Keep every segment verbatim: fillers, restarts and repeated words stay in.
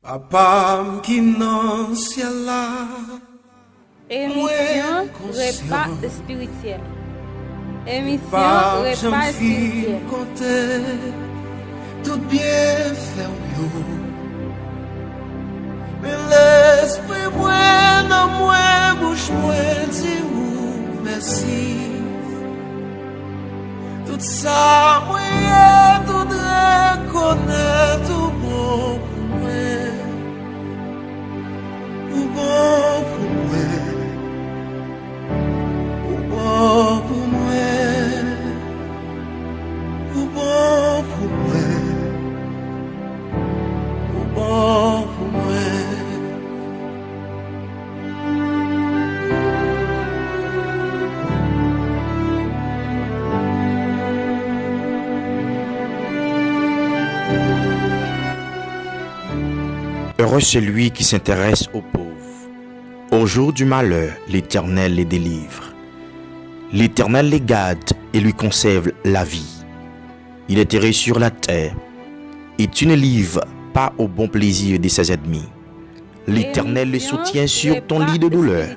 Apa m ki nan syèl la. Emisyon Repa Espirityèl. Emisyon Repa Espirityèl. Konte tout byenfè w yo. Men lespri mwen, nan mwen, bouch mwen di ou mèsi. Tout sa mwen ye, tout rekonèt ou bon pou mwen. Ou bon pou mwen. Ou bon pou mwen. Ou bon pou mwen. Ou bon pou mwen. Heureux celui qui s'intéresse aux pauvres. Au jour du malheur, l'Éternel les délivre. L'Éternel les garde et lui conserve la vie. Il est heureux sur la terre, et tu ne livres pas au bon plaisir de ses ennemis. L'Éternel le soutient sur ton lit de douleur.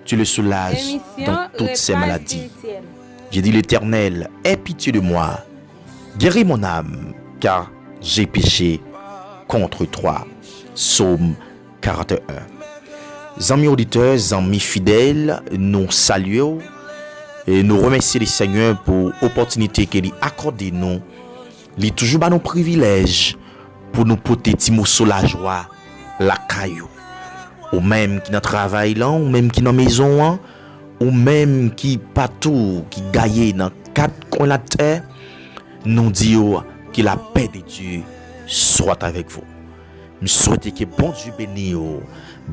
Tu le soulages dans toutes ses maladies. Je dis, l'Éternel, aie pitié de moi. Guéris mon âme, car j'ai péché contre toi. Psaume quarante et un. Zanmi oditè, zanmi fidèl, nou salye w e nou remèsye Lesenyè pou opòtinite ke li akòde nou. Li toujou ba nou privilèj pou nou pote ti moso lajwa lakay ou. Ou menm ki nan travay lan, ou menm ki nan mezon an, ou menm ki patou, ki gaye nan kat kwen latè, nou di w ke lapè de Dye soit avec vous. M swete ke Bondye beni w,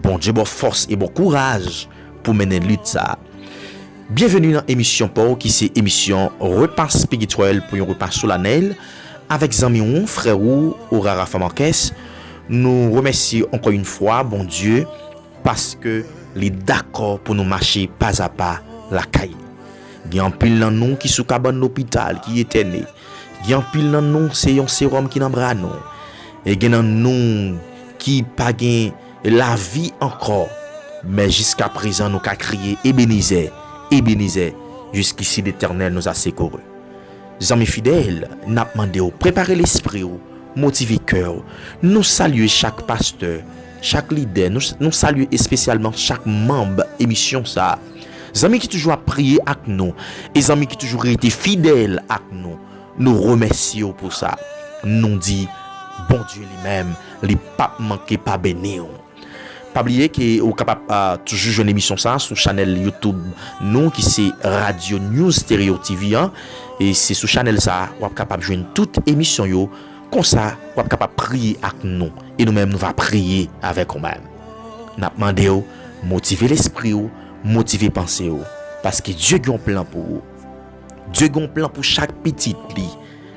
Bondye ba w fòs e ba w kouraj pou mennen lit sa a. Byenveni nan emisyon pa w ki se emisyon Repa Espirityèl pou yon repa solanèl avèk zanmi w, frè w, Ora Rafa Marquez. Nou remèsye ankò yon fwa Bondye paske li dakò pou nou mache pazapa lakay li. Gen anpil nan nou ki sou kabann lopital, ki etène. Gen anpil nan nou, se yon sewòm ki nan bra nou. E gen nan nou ki pa gen lavi ankò. Men jiskaprezan, nou ka kriye, Ebenezè, Ebenezè, jusqu'ici l'Éternel nous a secourus. Zanmi fidèl, n ap mande w prepare lespri w, motive kè w. Nou salye chak pastè, chak lidè, nou, nou salye espesyalman chak manm emisyon sa a. Zanmi ki toujou ap priye ak nou, e zanmi ki toujou rete fidèl ak nou, nou remèsye w pou sa. Nou di, Bondye li menm, li p ap manke pa beni w. Pa bliye ke ou kapab, ah, toujou jwenn emisyon sa a sou chanèl YouTube nou ki se Radio News Stereo T V an. E se sou chanèl sa a w ap kapab jwenn tout emisyon yo. Konsa, w ap kapab priye ak nou. E nou menm, nou va priye avèk ou menm. N ap mande w, motive lespri w, motive panse w. Paske Dye gen yon plan pou ou. Dye gen yon plan pou chak pitit li,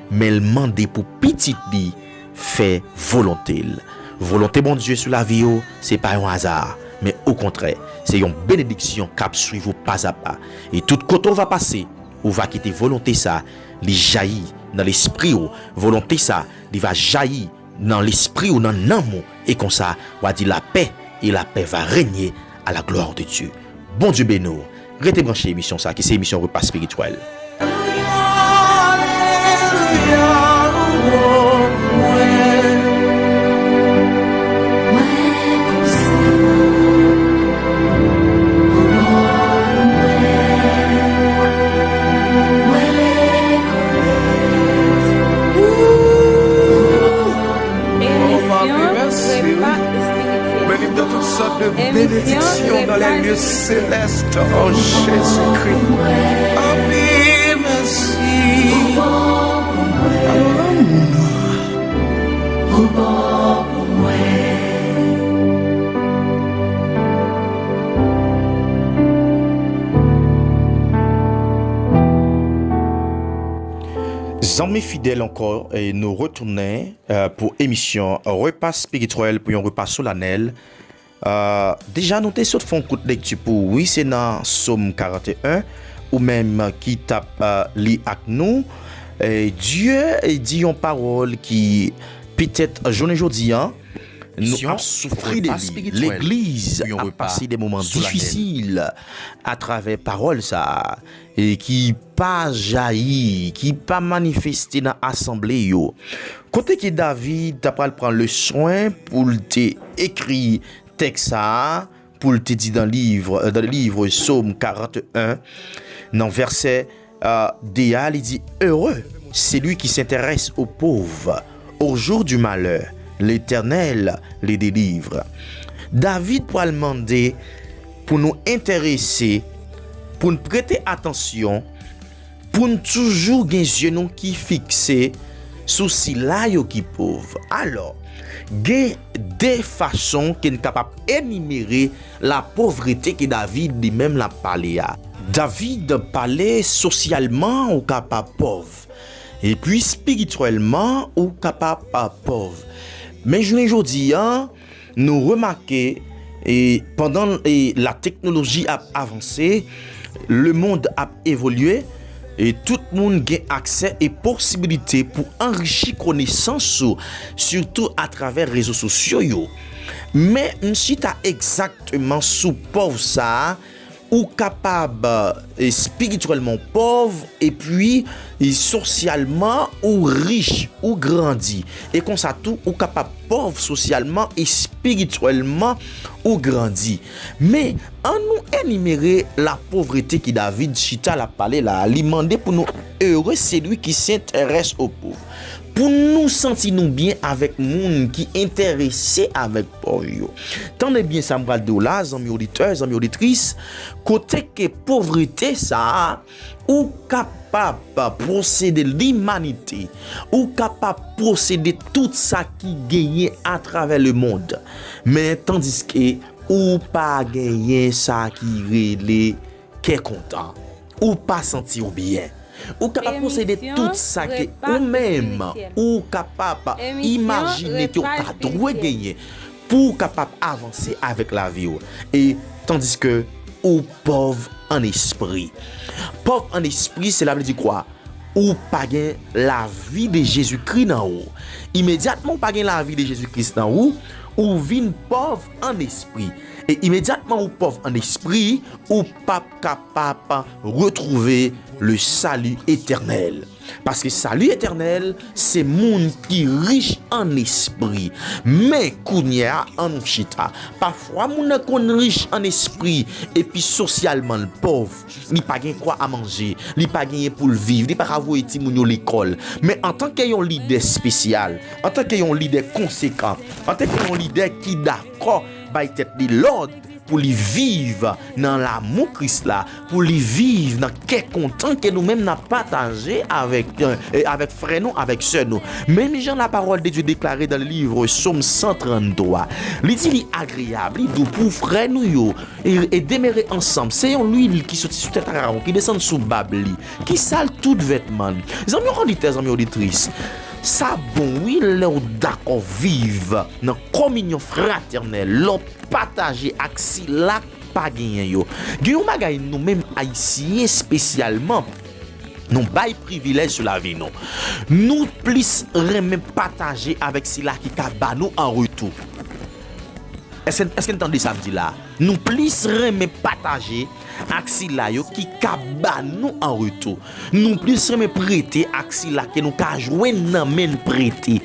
men l mande pou pitit li fè volonte l. Volonte Bondye sou lavi w, se pa yon aza, men okontrè, se yon benediksyon k ap swiv ou pazapa. E tout kote w va pase, ou va kite volonte sa, li jayi nan lespri w. Volonte sa, li va jayi nan lespri w, nan nanm ou, e konsa, w a di, lapè, et la paix va régner à la gloire de Dieu. Bondye beni w. Rete branche emisyon sa, ki se emisyon Repa Espirityèl. Emisyon Repa Espirityèl. Béni de toutes sortes de bénédictions dans les lieux célestes en Jésus-Christ. Papi, mèsi. Alò, lanmou nou. Zanmi fidèl ankò, e nou retounen, eh, pou emisyon Repa Espirityèl pou yon repa solanèl. Eh, deja, nou te sot fè yon kout lekti pou ou, wi, se nan Sòm karannteyen, ou menm ki t ap, eh, li ak nou. E Dye, eh, di yon pawòl ki petèt jounen jodi a, Nou ap soufri de li. Legliz ap pase de moman difisil atravè pawòl sa a, e ki pa jayi, ki pa manifeste nan asanble yo. Kote ke David ta pral pran le swen pou l te ekri tèks sa a, pou l te di dans livre, dans le livre Psaume quarante et un, nan vèsè euh, de a, li di, Heureux celui qui s'intéresse aux pauvres. Au jour du malheur, l'Éternel les délivre. David pral mande pou nou enterese, pou n prete atansyon, pou n toujou gen zye nou ki fikse sou sila yo ki pòv. Alò, gen de fason ke n kapab enimere lapovrete ke David li menm l ap pale a. David pale sosyalman ou kapab pòv, epi espirityèlman ou kapab pòv. Men jounen jodi a, nou remake, e pandan e lateknoloji ap avanse, lemonn ap evolye, e tout moun gen aksè e posibilite pou anrichi konesans ou, sitou atravè rezo sosyo yo. Men m chita egzakteman sou pòv sa a, ou kapab espirityèlman pòv, epi e sosyalman ou rich, ou grandi. E konsa tou, ou kapab pòv sosyalman, espirityèlman ou grandi. Men, ann nou enimere lapovrete ki David chita l ap pale la a. Li mande pou nou, Heureux celui qui s'intéresse aux pauvres. Pou nou santi nou byen avèk moun ki enterese avèk pòv yo. Tande byen sa m pral di w la, zanmi oditè, zanmi oditris, kote ke povrete sa a, ou kapab posede limanite, ou kapab posede tout sa ki genyen atravè lemonn, men tandiske ou pa genyen sa ki rele kè kontan, ou pa santi w byen. Ou kapab posede tout sa ke ou menm, ou kapab imajine ke w ta dwe genyen pou w kapab avanse avèk lavi w. E tandiske ou pòv an espri. Pòv an espri, sela vle di kwa? Ou pa gen lavi de Jezikri nan ou. Imedyatman ou pa gen lavi de Jezikri nan ou, ou vin pòv an espri. E imedyatman ou pòv an espri, ou p ap kapab retwouve le salut éternel. Paske salut éternel, se moun ki rich an espri. Men kounye a, ann nou chita. Pafwa, moun nan konn rich an espri, epi sosyalman l pòv. Li pa gen kwa a manje, li pa genyen pou l viv, li pa ka voye timoun yo lekòl. Men antanke yon lidè espesyal, antanke yon lidè konsekan, antanke yon lidè ki dakò bay tèt li lòd pou li viv nan lamou Kris la, pou li viv nan kè kontan ke nou menm n ap pataje avèk, e, avèk frè nou, avèk sè nou. Menm jan la parole de Dieu déclaré dans le livre Psaume cent trente-trois, li di li agreyab, li dou pou frè nou yo, e, e demere ansanm. Se yon lwil ki soti sou tèt Arawon, ki desann sou bab li, ki sal tout vètman l. Zanmi oditè, zanmi oditris, sa bon wi lè w dakò viv nan kominyon fratènèl, lè w pataje ak sila k pa genyen yo. Gen yon bagay nou menm Ayisyen espesyalman, nou bay privilèj sou lavi nou. Nou plis renmen pataje avèk sila ki ka ba nou an retou. Èske, èske n tande sa m di la? Nou plis renmen pataje ak sila yo ki ka ba nou an retou. Nou plis renmen prete ak sila ke nou ka jwenn nan men n prete.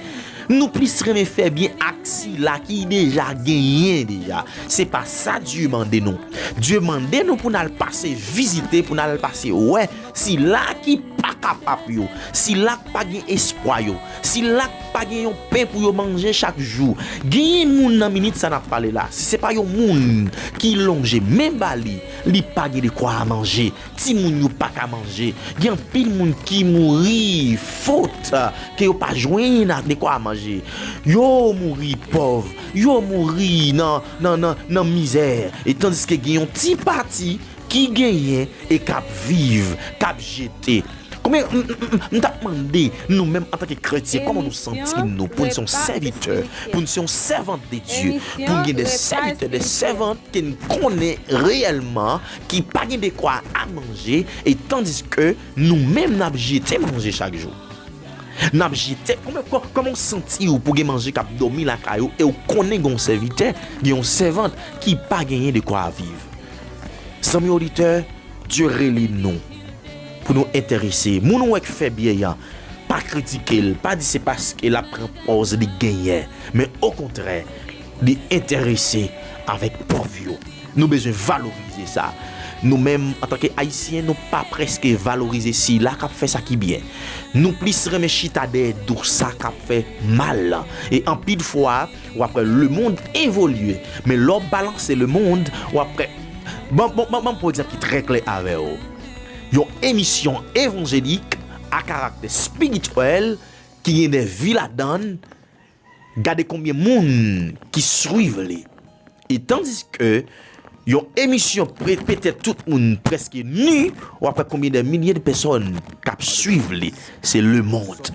Nou plis renmen fè byen ak sila ki deja genyen deja. Se pa sa Dye mande nou. Dye mande nou pou n al pase vizite, pou n al pase wè sila ki pa kapab yo, sila k pa gen espwa yo, sila k pa gen yon pen pou yo manje chak jou. Genyen moun nan minit sa n ap pale la, si se pa yon moun ki lonje men ba li, li pa gen de kwa a manje. Timoun yo pa ka manje. Gen anpil moun ki mouri fot ke yo pa jwenn a, de kwa a manje. Yo mouri pòv. Yo mouri nan, nan, nan, nan mizè. E tandiske gen yon ti pati ki genyen e k ap viv, k ap jete. Konbyen, m, m, m, m t ap mande nou menm antanke kretyen, kòman nou santi nou pou n se yon sèvitè, pou n se yon sèvant de Dye, pou n gen de sèvitè, de sèvant ke n konnen reyèlman, ki pa gen de kwa a manje, e tandiske nou menm n ap jete manje chak jou. N ap jete, kòman, kò- kòman w santi w pou gen manje k ap dòmi lakay ou e w konnen gen yon sèvitè, gen yon sèvant ki pa genyen de kwa viv? Zanmi oditè, Dye rele nou pou nou enterese. Moun ou wè k fè byen an, pa kritike l, pa di se paske l ap pran pòz li genyen, men okontrè, li enterese avèk pòv yo. Nou bezwen valorize sa. Nou menm, antanke Ayisyen, nou pa prèske valorize sila k ap fè sa ki byen. Nou plis renmen chita dèyè do sa k ap fè mal lan. E anpil fwa, w ap wè lemonn evolye. Men lè w balanse lemonn, w ap wè. Ban, ban, ban, ban m pran yon egzanp ki trè klè avè w. Yon emisyon evanjelik a karaktè espirityèl ki gen de vi ladan l, gade konbyen moun ki swiv li. E tandiske yon emisyon pre- petèt tout moun prèske ni, w ap wè konbyen de milye de pèsòn k ap swiv li. Se lemonn.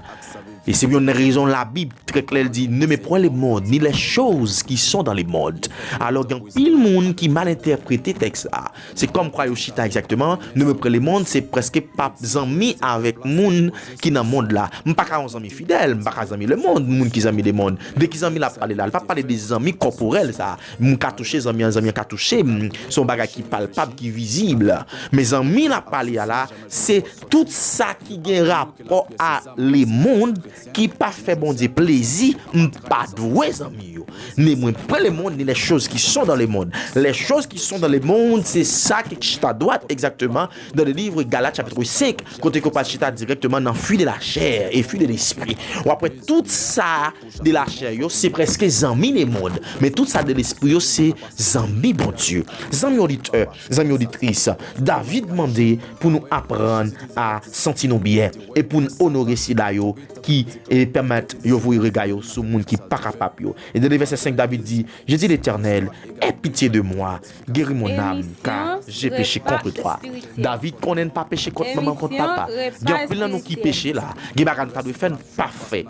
E se youn nan rezon Labib trè klè, l di, ne méprenez pas le monde, ni les choses qui sont dans le monde. Alò, gen anpil moun ki mal entèprete tèks la. Se kòmkwa yo chita egzakteman, ne méprenez pas le monde, se prèske pa zanmi avèk moun ki nan mond la. M pa ka yon zanmi fidèl, m pa ka zanmi lemonn, moun ki zanmi lemonn. De ki zanmi l ap pale la? L pa pale de zanmi kòporèl sa. M ka touche zanmi an, zanmi an ka touche m. Se yon bagay ki palpab, ki vizib. Men zanmi l ap pale a la, se tout sa ki gen rapò a lemonn ki pa fè Bondye plezi, m pa dwe zanmi yo. Ne méprenez pas le monde, ni les choses qui sont dans le monde. Les choses qui sont dans le monde, se sa ki chita dwat egzakteman dans le livre Galates chapitre cinq, kote ke w pral chita dirèkteman nan fruit de la chair et fruit de l'esprit. W ap wè tout sa de la chair yo, se prèske zanmi lemonn. Men tout sa de lespri yo, se zanmi Bondye. Zanmi oditè, zanmi oditris, David mande pou nou aprann a santi nou byen e pou n onore sila yo ki e pèmèt yo voye rega yo sou moun ki pa kapab yo. E nan vèsè senk, David di, Je dis, Letènèl, aie pitié de moi, guéris mon âme, car j'ai péché contre toi. David konnen n pa peche kont manman, kont papa. Gen anpil nan nou ki peche la. Gen bagay nou ta dwe fè, n pa fè.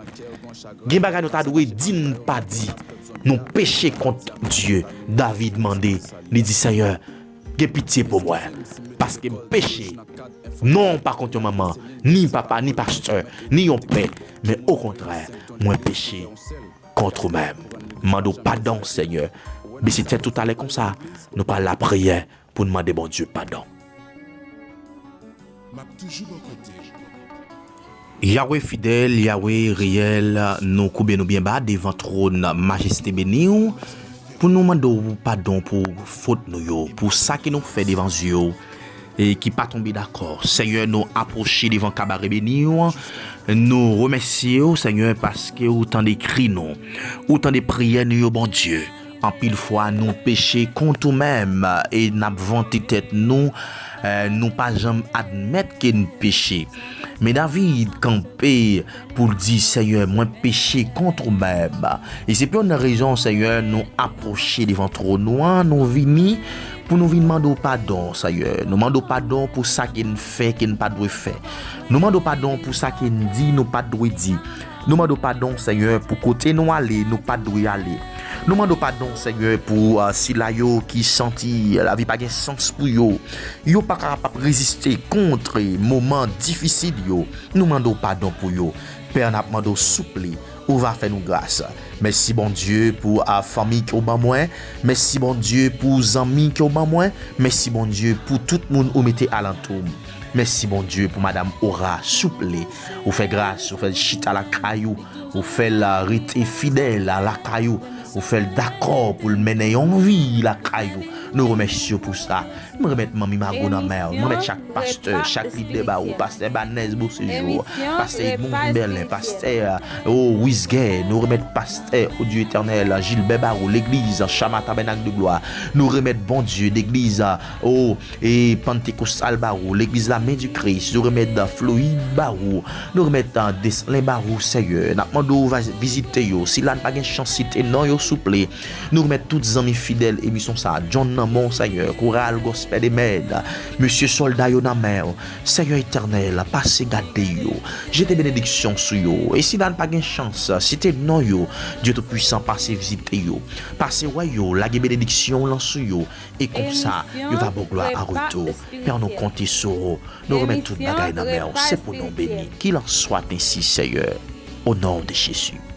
Gen bagay nou ta dwe di, n pa di. Nou peche kont Dye. David mande, li di, Senyè, gen pitye pou mwen, paske m peche. Non, pa kont yon manman, ni papa, ni pastè, ni yon pè, men okontrè, mwen peche kont ou menm. Mande w padon, Senyè. Bese tèt ou talè konsa, nou pral lapriyè pou n mande Bondye padon. M ap toujou bò kote. Yawe fidèl, Yawe reyèl, nou koube nou byen ba devan twòn majeste beni w, pou nou mande w padon pou fot nou yo, pou sa ke nou fè devan zye w, e ki pa tonbe dakò. Senyè, nou apwoche devan kabare beni w, nou remèsye w, Senyè, paske ou tande kri nou, ou tande priyè nou yo, Bondye. Anpil fwa, nou peche kont ou menm, e n ap vante tèt nou, e nou pa janm admèt ke n peche. Men David kanpe pou l di, Senyè, mwen peche kont ou menm. E se pou yon rezon, Senyè, nou apwoche devan twòn ou an, nou vini pou nou vin mande w padon, Senyè. Nou mande w padon pou sa ke n fè, ke n pa dwe fè. Nou mande w padon pou sa ke n di, nou pa dwe di. Nou mande w padon, Senyè, pou kote nou ale, nou pa dwe ale. Nou mande w padon, Senyè, pou, ah, sila yo ki santi lavi pa gen sans pou yo. Yo pa kapab reziste kont moman difisil yo. Nou mande w padon pou yo. Pè, n ap mande w souple, ou va fè nou gras. Mèsi, Bondye, pou, ah, fanmi ke w ban mwen. Mèsi, Bondye, pou zanmi ke w ban mwen. Mèsi, Bondye, pou tout moun ou mete alantou m. Mèsi, Bondye, pou madanm Ora, souple. Ou fè gras, ou fè l chita lakay ou, ou fè l rete fidèl lakay ou, ou fè l dakò pou l mennen yon vi lakay ou. Nou remèsye w pou sa. M remèt manmi Mago nan men w. M remèt chak pastè, chak lidè ba ou, pastè Banèz Bosejou, pastè Edmond Bèlen, pastè, o, Wisgè. Nou remèt pastè, o Dye etènèl, Jilbè Baro, legliz Chama Tabènak de Glwa. Nou remèt Bondye, legliz, o, e Pantekostal Baro, legliz Lamen di Kris. Nou remèt Florid Baro. Nou remèt Desalin Baro, Senyè. N ap mande w va vizite yo. Sila n pa gen chans site non yo, souple. Nou remèt tout zanmi fidèl emisyon sa a, John nan men w, Senyè. Koral Gospel Amen. Mesye sòlda yo nan men w. Senyè Etènèl, pase gade yo. Jete benediksyon sou yo. E si n pa gen chans site non yo, Dye Toupwisan, pase vizite yo. Pase wè yo, lage benediksyon w lan sou yo. E konsa, yo va ba w glwa an retou. Pè, nou konte sou ou. Nou remèt tout bagay nan men w. Se pou non w beni. Qu'il en soit ainsi, Senyè. Au nom de Jésus.